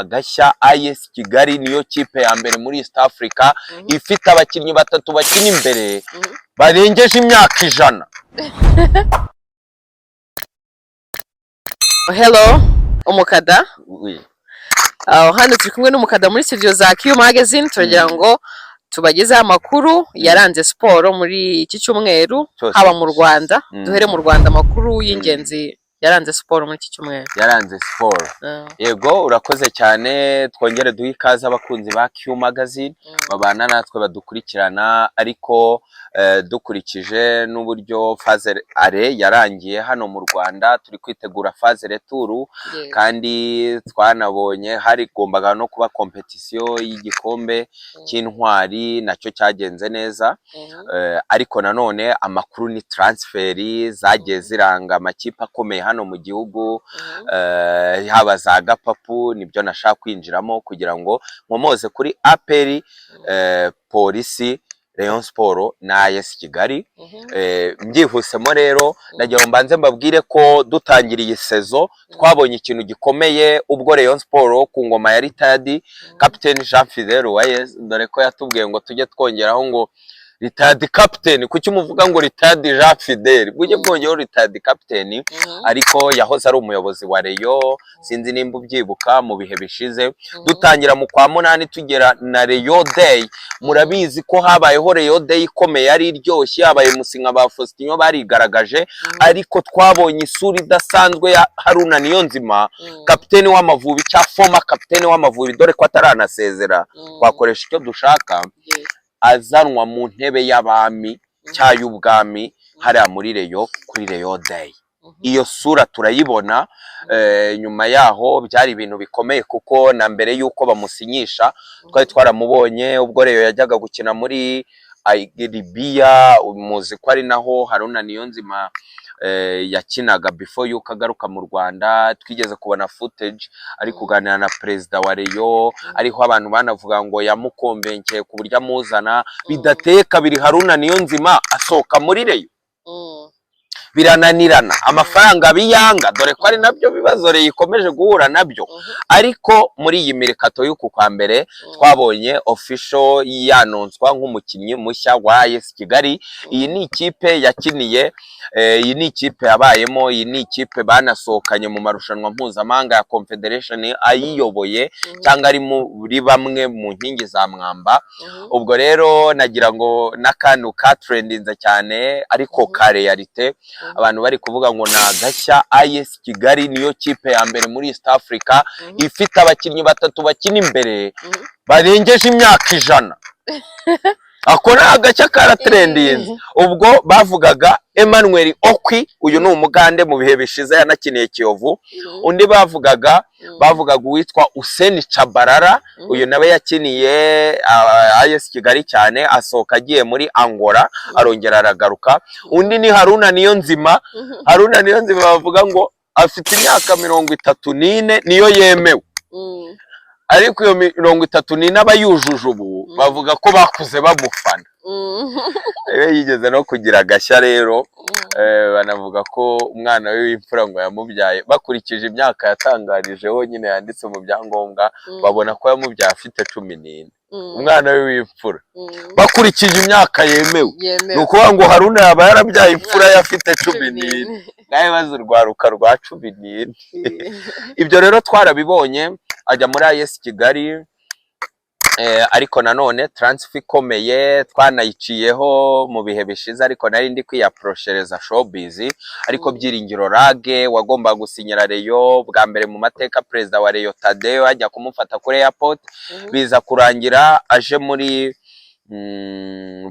Agashya, AS Kigali niyo kipe ya mbere muri East Africa ifite abakinnyi batatu bakina imbere barengeje imyaka 100. Hello, Umukada. Oui. Hano turi kumwe n'Umukada muri studio za Q Magazine. Turagira ngo tubagezeho amakuru yaranze siporo muri iki cyumweru, Cyose. haba mu Rwanda. Duhere mu Rwanda, amakuru y'ingenzi yaranze siporo muri iki cyumweru. Yaranze siporo. Yego, urakoze cyane. Twongere duhe ikaze abakunzi ba Q Magazine babana natwe, badukurikirana. Ariko dukurikije n'uburyo phase aller yarangiye hano mu Rwanda, turi kwitegura phase retour. Kandi twanabonye harigombaga no kuba compétition y'igikombe cy'Intwari, nacyo cyagenze neza. Ariko nanone amakuru ni transfer zagiye ziranga amakipe akomeye hano mu gihugu, haba za gapapu. Nibyo nashaka kwinjiramo kugira ngo nkomoze kuri APR, Polisi, Rayon Sport na AS Kigali. Mbyihusemo rero, nagira ngo mbanze mbabwire ko dutangira iyi saison twabonye ikintu gikomeye ubwo Rayon Sport ku ngoma ya retired Captain Jean Fidele Uwayezu, dore ko yatubwiye ngo tujye twongeraho ngo retired captain. Kuki muvuga ngo retired Jean Fidele? Mujye mwongeraho retired captain. Ariko yahoze ari umuyobozi wa Rayon, sinzi nimba ubyibuka mu bihe bishize. Dutangira mu kwa munani, tugera na Rayon Day, murabizi ko habayeho Rayon Day ikomeye, yari iryoshye, habaye musinga ba Faustinho barigaragaje. Ariko twabonye isura idasanzwe ya Haruna Niyonzima, kapiteni w'Amavubi cyangwa former kapiteni w'Amavubi, dore ko ataranasezera, twakoresha icyo dushaka, azanwa mu ntebe y'abami cyangwa y'ubwami hariya muri Rayon kuri Rayon Day. Iyo sura turayibona. Nyuma yaho byari ibintu bikomeye, kuko na mbere y'uko bamusinyisha twari twaramubonye ubwo Rayon yajyaga gukina muri Libya. Muzi ko ari naho Haruna Niyonzima yakinaga before yuko agaruka mu Rwanda. Twigeze kubona footage ari kuganira na perezida wa Rayon, ariho abantu banavuga ngo yamukombenkeye ku buryo amuzana. Bidateye kabiri Haruna Niyonzima asohoka muri Rayon, birananirana, amafaranga biyanga, dore ko ari nabyo bibazo Rayon ikomeje guhura nabyo. Ariko muri iyi mercato y'uku kwa mbere twabonye official yanonswa nk'umukinnyi mushya wa AS Kigali. Iyi ni ikipe yakiniye, iyi ni ikipe yabayemo, iyi ni ikipe banasohokanye mu marushanwa mpuzamahanga ya Confederation ayiyoboye cyangwa ari muri bamwe mu nkingi za mwamba. Ubwo rero nagira ngo n'akantu katrendinze cyane ariko ka réalité, abantu bari kuvuga ngo ni agashya, AS Kigali niyo kipe ya mbere muri East Africa ifite abakinnyi batatu bakina imbere barengeje imyaka 100. Ako ni agashya karatrendinze. Ubwo bavugaga Emmanuel Okwi, uyu ni Umugande, mu bihe bishize yanakiniye Kiyovu. Undi bavugaga uwitwa Useni Chabarara, uyu nawe yakiniye AS Kigali cyane, asohoka agiye muri Angola, arongera aragaruka. Undi ni Haruna Niyonzima. Haruna Niyonzima bavuga ngo afite imyaka 34, niyo yemewe, ariko iyo 34 aba yujuje ubu, bavuga ko bakuze bamufana. Iyo yigeze no kugira agashya rero, banavuga ko umwana we w'imfura ngo yamubyaye bakurikije imyaka yatangarijeho nyine yanditse mu byangombwa, babona ko yamubyaye afite 14, umwana we w'imfura, bakurikije imyaka yemewe. Yemewe. Ni ukuvuga ngo Haruna yaba yarabyaye imfura ye afite 14. Nawe bazi urwaruka rwa 14. Ibyo rero twarabibonye, ajya muri AS Kigali. Ariko nanone transfer ikomeye twanayiciyeho mu bihe bishize, ariko nari ndi kwiyaporoshereza showbiz. Ariko Byiringiro Lague wagombaga gusinyira Rayon bwa mbere mu mateka, perezida wa Rayon Tadeo ajya kumufata kuri airport, biza kurangira aje muri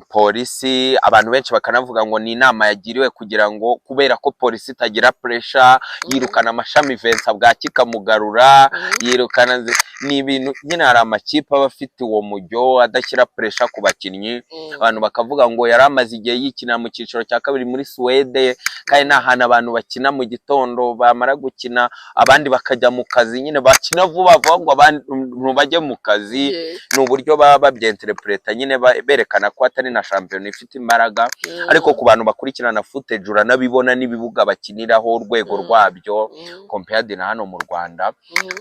Polisi. Abantu benshi bakanavuga ngo ni inama yagiriwe kugira ngo, kubera ko Polisi itagira pressure, yirukana Amashami Vincent bwaki ikamugarura, yirukana ni ibintu nyine. Hari amakipe aba afite uwo mujyo, adashyira pressure ku bakinnyi. Abantu bakavuga ngo yari amaze igihe yikinira mu cyiciro cya kabiri muri Suwede, kandi ni ahantu abantu bakina mu gitondo, bamara gukina abandi bakajya mu kazi, nyine bakina vuba vuba ngo abantu bajye mu kazi. Ni uburyo baba babyenterepureta nyine. berekana ko atari na shampiyona ifite imbaraga, ariko ku bantu bakurikirana footage uranabibona n'ibibuga bakiniraho, urwego rwabyo compared na hano mu Rwanda.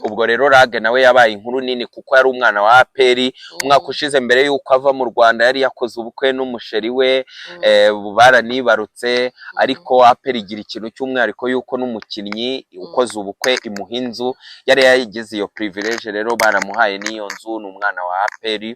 Ubwo rero Lague nawe yabaye inkuru nini kuko yari umwana wa APR. Umwaka ushize, mbere y'uko ava mu Rwanda, yari yakoze ubukwe n'umusheri we, baranibarutse. Ariko APR igira ikintu cy'umwihariko y'uko n'umukinnyi ukoze ubukwe imuha inzu. Yari yagize iyo privilege rero, baramuhaye n'iyo nzu, ni umwana wa APR.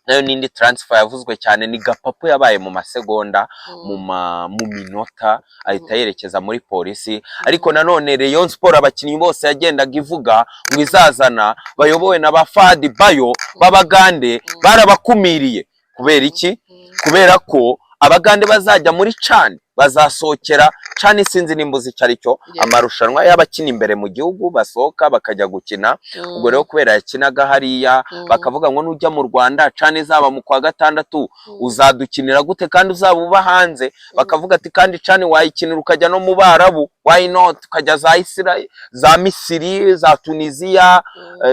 Nayo n'indi transfer yavuzwe cyane ni Gapapu, yabaye mu masegonda, mu minota, ahita yerekeza muri Polisi. Ariko nanone Rayon Sport, abakinnyi bose yagendaga ivuga ngo izazana bayobowe na ba Fadi Bayo b'Abagande, barabakumiriye. Kubera iki? Kubera ko Abagande bazajya muri CHAN, bazasohokera CHAN, sinzi nimba uzi icyo ari cyo, amarushanwa y'abakina imbere mu gihugu basohoka bakajya gukina. Ubwo rero kubera yakinaga hariya, bakavuga ngo nujya mu Rwanda, CHAN izaba mu kwa gatandatu, uzadukinira gute kandi uzaba uba hanze? Bakavuga ati kandi CHAN wayikinira ukajya no mu Barabu, why not, ukajya za Israel, za Misiri, za Tunisia,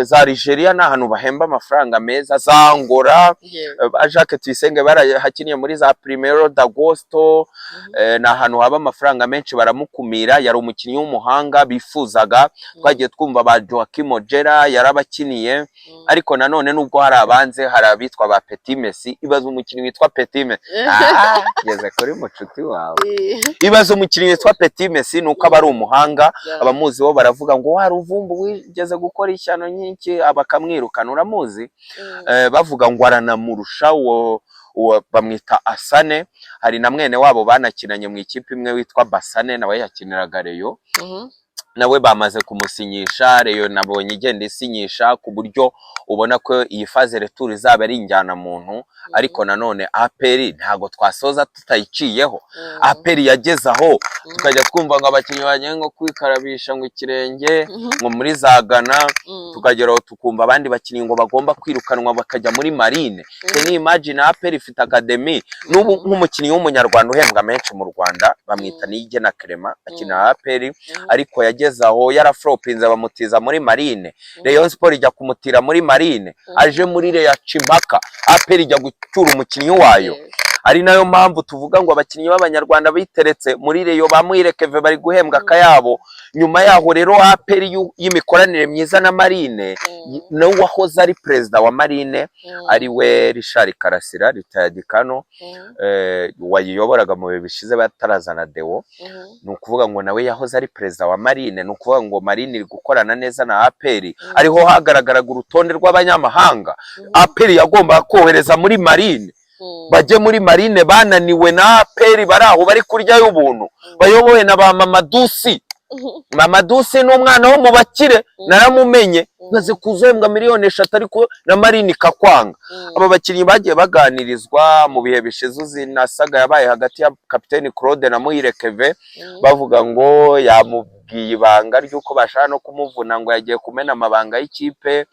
za Algeria, ni ahantu bahemba amafaranga meza, za Angola. Ba Jacques Tuyisenge barahakiniye muri za Primeiro d'Agosto, ni ahantu haba amafaranga menshi, baramukumira. Yari umukinnyi w'umuhanga bifuzaga, twagiye twumva ba Joaquim Ojera yarabakiniye. Ariko nanone nubwo hari abanze, hari abitwa ba Petit Messi. Ibaze umukinnyi witwa Petit Messi, ngeze kuri mucuti wawe. Ibaze umukinnyi witwa Petit Messi, ni uko aba ari umuhanga. Abamuzi bo baravuga ngo wa Ruvumbu wigeze gukora ishyano nyinshi, bakamwirukana, uramuzi? Bavuga ngo aranamurusha uwo bamwita Asane. Hari na mwene wabo banakinanye mu ikipe imwe witwa Basane, nawe yakiniraga Rayon, nawe bamaze kumusinyisha. Rayon nabonye igenda isinyisha ku buryo ubona ko iyi phase retour izaba ari injyanamuntu. Ariko nanone APR ntago twasoza tutayiciyeho. APR yageze aho tukajya twumva ngo abakinnyi bagiye ngo kwikarabisha ngo ikirenge ngo muri za Ghana, tukageraho tukumva abandi bakinnyi ngo bagomba kwirukanwa bakajya muri Marine. Can you imagine? APR ifite academy n'ubu, nk'umukinnyi w'Umunyarwanda uhembwa menshi mu Rwanda bamwita Niyigena Clement, akina APR, ariko yageze aho yaraflopinze bamutiza muri Marine. Rayon Sport ijya kumutira muri Marine, aje muri Rayon aca impaka, APR ijya gucyura umukinnyi wayo. Ari nayo mpamvu tuvuga ngo abakinnyi b'Abanyarwanda biteretse muri Rayon, ba Muhire Kevin, bari guhembwa akayabo. Nyuma yaho rero APR y'imikoranire myiza na Marine, n'uwahoze ari perezida wa Marine ari we Richard Karasira, retired Kano, wayiyoboraga mu bihe bishize batarazana Deo, ni ukuvuga ngo nawe yahoze ari perezida wa Marine. Ni ukuvuga ngo Marine iri gukorana neza na APR. Ariho hagaragaraga urutonde rw'abanyamahanga APR yagombaga kohereza muri Marine, bajye muri Marine. Bananiwe na APR, bari aho bari kurya y'ubuntu, bayobowe na ba Mamadusi. Mamadusi ni umwana wo mu bakire, naramumenye, maze kuzuhembwa miliyoni 3, ariko na Marine ikakwanga. Aba bakinnyi bagiye baganirizwa mu bihe bishize. Uzi na saga yabaye hagati ya kapiteni Claude na Muhire Kevin, bavuga ngo yamubwiye ibanga ry'uko bashaka no kumuvuna, ngo yagiye kumena amabanga y'ikipe.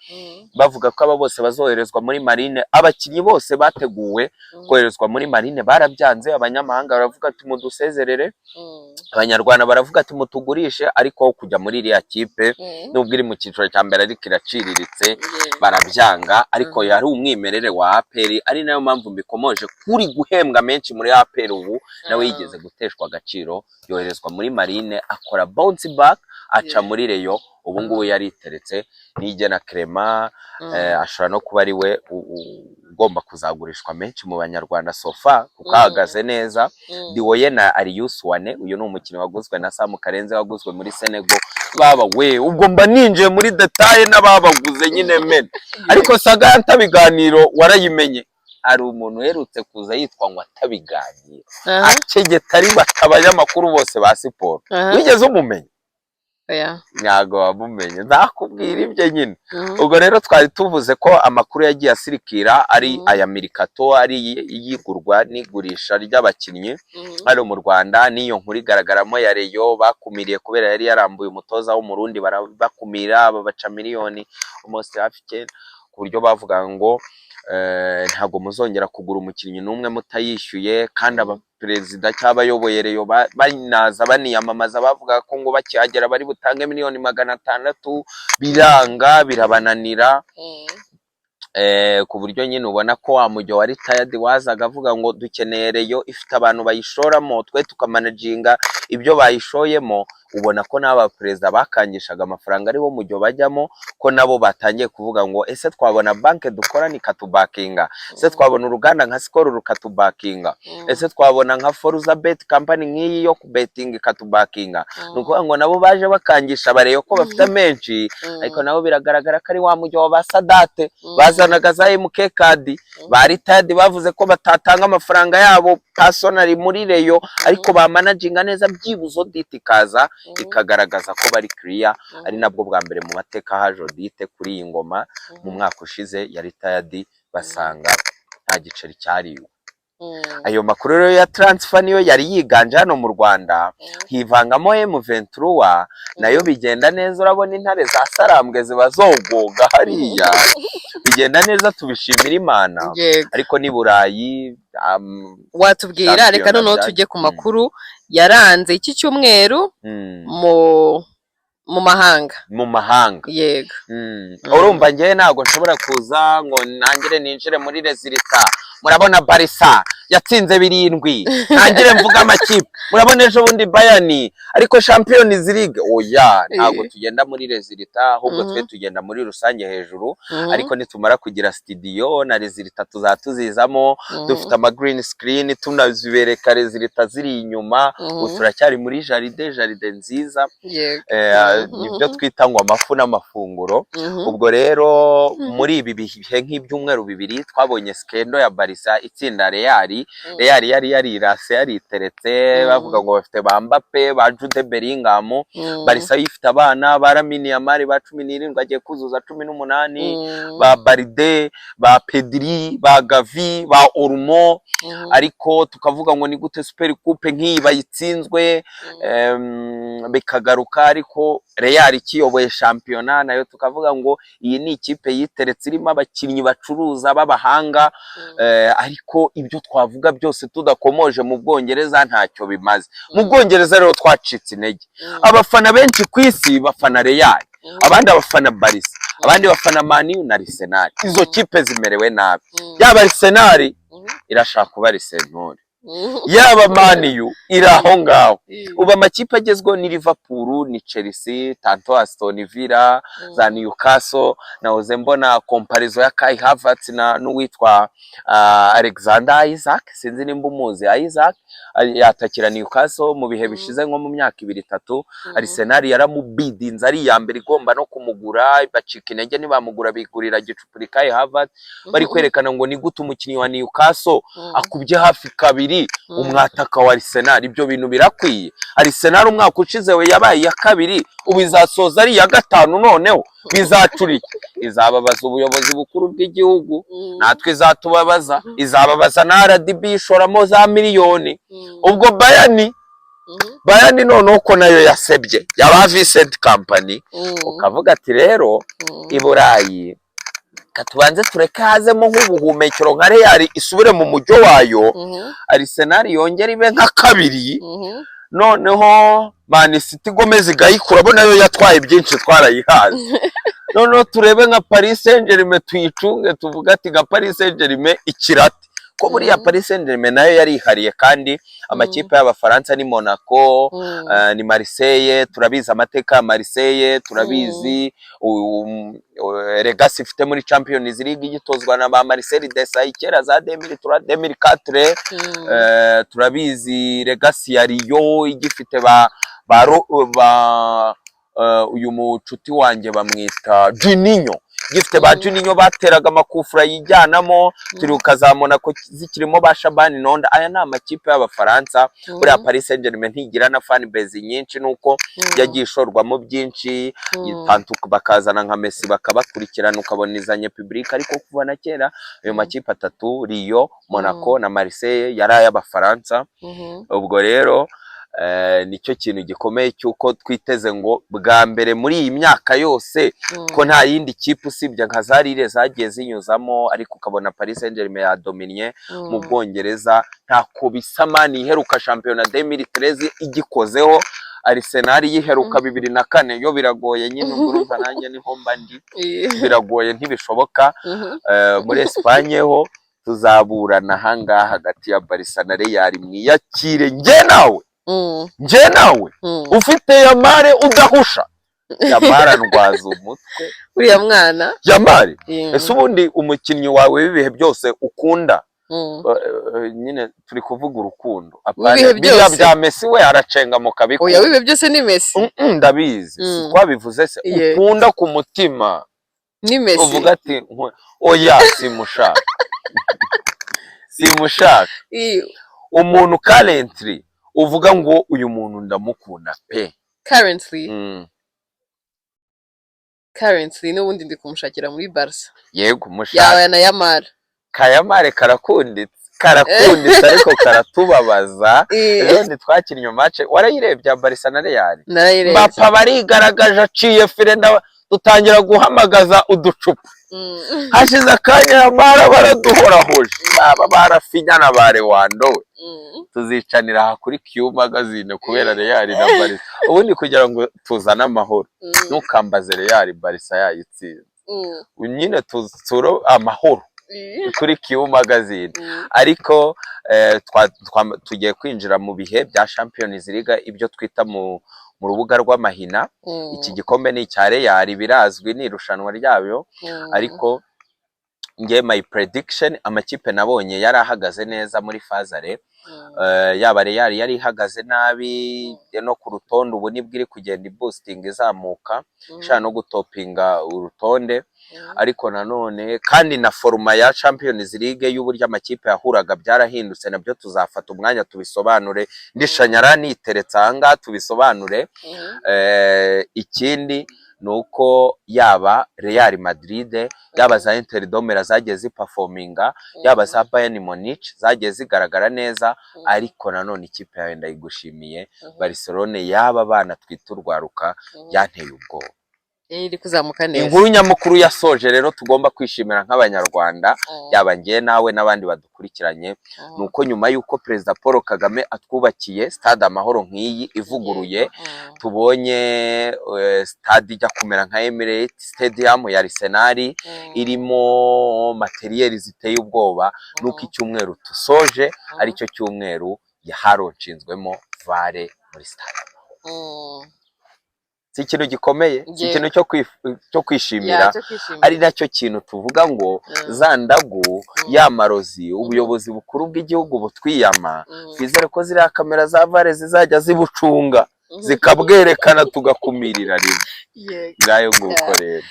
Bavuga ko aba bose bazoherezwa muri Marine. Abakinnyi bose bateguwe koherezwa muri Marine barabyanze. Abanyamahanga baravuga ati mudusezerere, Abanyarwanda baravuga ati mutugurishe, ariko aho kujya muri iriya kipe, nubwo iri mu cyiciro cya mbere ariko iraciriritse, barabyanga. Ariko yari umwimerere wa APR, ari nayo mpamvu mbikomoje kuri guhembwa menshi muri APR. Ubu nawe yigeze guteshwa agaciro, yoherezwa muri Marine, akora bounce back, aca muri Rayon. Ubu ngubu yariteretse. Niyigena Clement ashobora no kuba ari we ugomba kuzagurishwa menshi mu Banyarwanda so far, kuko ahagaze neza. Diwoye na Aliou Souané, uyu ni umukinnyi waguzwe na Sam Karenze, waguzwe muri Senegal. Baba we, ubwo mba ninjiye muri détails n'ababaguze nyine mene. Ariko saga ya Ntabiganiro warayimenye? Hari umuntu uherutse kuza yitwa ngo Atabiganiro, akegeta ari abanyamakuru bose ba siporo. Wigeze umumenya? Oya. Ntabwo wamumenye, nzakubwira ibyo nyine. Ubwo rero twari tuvuze ko amakuru yagiye asirikira ari aya mercato, ari iyigurwa n'igurisha ry'abakinnyi hano mu Rwanda. N'iyo nkuru igaragaramo ya Rayon bakumiriye kubera yari yarambuye umutoza w'Umurundi, barabakumira, babaca miliyoni almost hafi 9, ku buryo bavuga ngo ntabwo muzongera kugura umukinnyi n'umwe mutayishyuye. Kandi abaperezida cyangwa abayoboye Rayon banaza baniyamamaza, bavuga ko ngo bakihagera bari butange miliyoni 600, biranga, birabananira. Ku buryo nyine ubona ko wa mujyo wa retired wazaga avuga ngo dukeneye Rayon ifite abantu bayishoramo, twe tukamanaginga ibyo bayishoyemo. Ubona ko n'aba perezida bakangishaga amafaranga ari wo mujyo bajyamo, ko nabo batangiye kuvuga ngo ese twabona banki dukorana ikatubakinga? Ese twabona uruganda nka Skol rukatubakinga? Ese twabona nka Foruza Bet company nk'iyi yo kubetinga ikatubakinga? Ni ukuvuga ngo nabo baje bakangisha bareba ko bafite menshi, ariko nabo biragaragara ko ari wa mujyo wa ba Sadate bazanaga za MK card. Ba retired bavuze ko batatanga amafaranga yabo personally muri Rayon, ariko bamanaginga neza, byibuze audit ikaza ikagaragaza ko bari clear. Ari nabwo bwa mbere mu mateka haje audit kuri iyi ngoma mu mwaka ushize ya retired, basanga nta giceri cyariwe. Ayo makuru rero ya transfer niyo yari yiganje hano mu Rwanda, hivangamo M23 nayo bigenda neza. Urabona intare za Sarambwe ziba zogoga hariya, bigenda neza, tubishimira Imana. Ariko n'i Burayi Watubwira, reka shampiyona noneho tujye ku makuru yaranze iki cyumweru mu mahanga. Mu mahanga. Yego. Urumva njyewe ntabwo nshobora kuza ngo nangire ninjire muri résultats. Murabona Barca yatsinze 7, ntangire mvuga amakipe. Murabona ejo bundi Bayern, ariko Champions League oya, ntabwo tugenda muri résultats, ahubwo twe tugenda muri rusange hejuru. Ariko nitumara kugira studio na résultats tuzaba tuzizamo, dufite ama green screen, tunazibereka résultats ziri inyuma. Ubu turacyari muri jardin, jardin nziza. Nibyo twita ngo amafu n'amafunguro. Ubwo rero muri ibi bihe nk'ibyumweru 2 twabonye scandal ya Barca itsinda Real. Real yari yarirase, yariteretse, bavuga ngo bafite ba Mbappe, ba Jude Bellingham. Barca ifite abana ba Lamine Yamal ba 17, agiye kuzuza 18, ba Balde, ba Pedri, ba Gavi, ba Olmo. Ariko tukavuga ngo ni gute Super Coupe nk'iyi bayitsinzwe? Bikagaruka, ariko Real ikiyoboye shampiyona nayo, tukavuga ngo iyi ni ikipe yiteretse irimo abakinnyi bacuruza b'abahanga. Ariko ibyo twavuga byose tudakomoje mu Bwongereza ntacyo bimaze. Mu Bwongereza rero twacitse intege. Abafana benshi ku isi bafana Real, abandi abafana Barca, abandi bafana Man U na Arsenal. Izo kipe zimerewe nabi. Yaba Arsenal irashaka kuba Arsenal, yaba Man U iri aho ngaho. Ubu amakipe agezweho ni Liverpool, ni Chelsea, tanto Aston Villa, za Newcastle. Nahoze mbona comparaison ya Kai Havertz na n'uwitwa Alexander Isak, sinzi nimba umuzi. Isak yatakira Newcastle mu bihe bishize, nko mu myaka 2, 3, Arsenal yaramubidinze ari iya mbere igomba no kumugura, bacika intege ntibamugura, bigurira gicupuri Kai Havertz. Bari kwerekana ngo ni gute umukinnyi wa Newcastle akubye hafi kabiri umwataka wa Arsenal? Ibyo bintu birakwiye? Arsenal umwaka ushize we yabaye iya kabiri, ubu izasoza ari iya gatanu. Noneho bizacura iki? Izababaza ubuyobozi bukuru bw'igihugu, natwe izatubabaza, izababaza na RDB ishoramo za miliyoni. Ubwo Bayern, Bayern noneho ko nayo yasebye yaba Vincent Kompany, ukavuga ati rero i Burayi reka tubanze tureke hazemo nk'ubuhumekero, nka Real isubire mu mujyo wayo, Arsenal yongere ibe nka kabiri, noneho Man City igomeze igayikura, bo nayo yatwaye byinshi twarayihaze, noneho turebe nka Paris Saint-Germain tuyicunge, tuvuge ati nka Paris Saint-Germain ikirate ko buriya Paris Saint-Germain nayo yarihariye. Kandi amakipe y'Abafaransa ni Monaco, ni Marseille, turabizi amateka ya Marseille, turabizi legacy ifite muri Champions League igitozwa na ba Marcel Desailly kera za 2003, 2004. Turabizi legacy ya Lyon igifite ba uyu mucuti wanjye bamwita Juninho, gifite ba Juninho bateraga amakufura yijyanamo. Turibuka za Monaco zikirimo ba Shabani Nonda. Aya ni amakipe y'Abafaransa. Buriya Paris Saint-Germain ntigira na fan base nyinshi, nuko yagiye ishorwamo byinshi, tantu bakazana nka Messi bakabakurikirana, ukabona izanye public. Ariko kuva na kera ayo makipe atatu, Lyon, Monaco na Marseille, yari ay'Abafaransa. Ubwo rero nicyo kintu gikomeye cy'uko twiteze ngo bwa mbere muri iyi myaka yose ko nta yindi kipe usibye nka za Lille zagiye zinyuzamo, ariko ukabona Paris Saint-Germain yadominye mu Bwongereza. Ntako bisa, man, iheruka shampiyona 2013 igikozeho. Arsenal yiheruka 2004 yo biragoye nyine. Ubwo urumva nanjye niho mba ndi, biragoye, ntibishoboka. Muri Espagne ho tuzaburana ahangaha hagati ya Barca na Real. Mwiyakire, njye nawe, njye nawe. Ufite Yamal udahusha, Yamal andwaza umutwe. Uriya mwana. Yamal. Ese ubundi umukinnyi wawe w'ibihe byose ukunda? Nyine turi kuvuga urukundo. W'ibihe Biriya byose? bya Messi we aracenga mu Oya, kabikunda. w'ibihe byose ni Messi. Ndabizi, si twabivuze se? Ukunda ku mutima. Ni Messi. Uvuga ati oya, simushaka, simushaka. Umuntu currently uvuga ngo uyu muntu ndamukunda pe. Currently? Currently n'ubundi ndi kumushakira muri Barca. Yego, mushaka. Yawe na Yamal. Ka Yamal karakunditse, karakunditse, ariko karatubabaza. Ejo ntitwakinnye match, warayirebye ya Barca na Real? Narayirebye. Mbappe barigaragaje, aciye fire, dutangira guhamagaza uducupa. Hashize akanya Yamal baraduhorahoje, baba barafinya na ba Lewando we. Tuzicanira aha kuri Q Magazine kubera Real na Barca. Ubundi kugira ngo tuzane amahoro, ntukambaze Real Barca yayitsinze. Nyine tuzure amahoro kuri Q Magazine. Ariko tugiye kwinjira mu bihe bya Champions League, ibyo twita mu rubuga rw'amahina. Iki gikombe ni icya Real, birazwi, ni irushanwa ryayo. Ariko nge my prediction, amakipe nabonye yari ahagaze neza muri phase aller. Yaba Real yari ihagaze nabi no ku rutonde, ubu nibwo iri kugenda iboosting, izamuka, ishaka no gutopinga urutonde. Ariko nanone kandi na format ya Champions League y'uburyo amakipe yahuraga byarahindutse, nabyo tuzafata umwanya tubisobanure. Ndishanyara niteretse ahangaha tubisobanure. Ikindi ni uko yaba Real Madrid, yaba za Inter de Milan zagiye ziperforminga, yaba za Bayern Munich zagiye zigaragara neza. Ariko nanone ikipe yawe ndayigushimiye, Barcelone, yaba bana twita urwaruka, yanteye ubwoba. Iri kuzamuka neza. Inkuru nyamukuru yasoje rero tugomba kwishimira nk'Abanyarwanda, yaba njye nawe n'abandi badukurikiranye, ni uko nyuma y'uko Perezida Paul Kagame atwubakiye Stade Amahoro nk'iyi ivuguruye, tubonye stade ijya kumera nka Emirates Stadium ya Arsenal, irimo matériel ziteye ubwoba, nuko icyumweru tusoje aricyo cyumweru yaharonshinzwemo VAR muri stade. Si ikintu gikomeye, si ikintu cyo kwishimira? Yeah, cyo kwishimira. Ari nacyo kintu tuvuga ngo za ndagu, ya marozi ubuyobozi bukuru bw'igihugu butwiyama, twizere ko ziriya kamera za VAR zizajya zibucunga, zikabwerekana, tugakumirira rimwe. Ngayo nguko rero.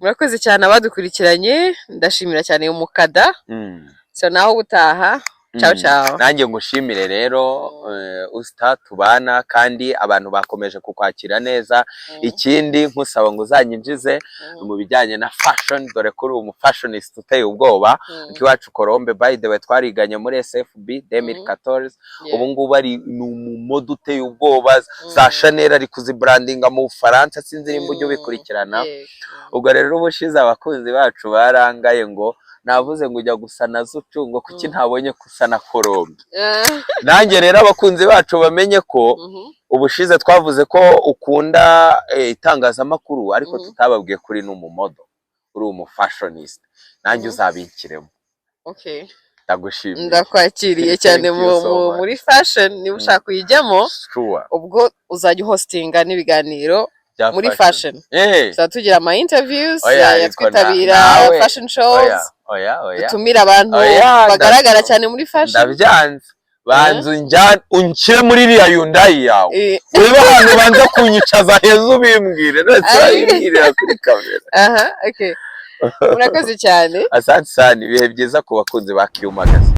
Murakoze cyane abadukurikiranye, ndashimira cyane umukada. So naho ubutaha, ciao. Ciao. Nanjye ngushimire rero, usita tubana, kandi abantu bakomeje kukwakira neza. Ikindi nkusaba ngo uzanyinjize mu bijyanye na fashion, dore ko uri umufashionist uteye ubwoba. Iwacu Colombe, by the way, twariganye muri SFB 2014. Ubu ngubu ari ni umumodel uteye ubwoba, za Chanel ari kuzibrandinga mu Bufaransa, sinzi nimba ujya ubikurikirana. Ubwo rero ubushize abakunzi bacu barangaye ngo navuze ngo ujya gusa na Zucu, ngo kuki ntabonye gusa na Colombe. Nanjye rero abakunzi bacu bamenye ko ubushize twavuze ko ukunda itangazamakuru, ariko tutababwiye kuri n'umumodel, uri umufashionist. Nanjye uzabinkiremo. Okay. Ndagushimiye. Ndakwakiriye cyane Thank you so much. muri fashion, niba ushaka kuyijyamo. Ubwo uzajya uhostinga n'ibiganiro Bya muri fashion. Tuzaba tugira ama interviews, Oya, ariko twitabira fashion shows, Oya, oya, oya. dutumire abantu Oya, bagaragara cyane muri fashion. Ndabyanze. Banza unshyire muri iriya Hyundai yawe, urebe ahantu ubanza kunyicaza heza, ubimbwire ndetse urabimbwirira kuri kamera. Aha, okay, murakoze cyane. Asante sana, ibihe byiza ku bakunzi ba Q Magazine.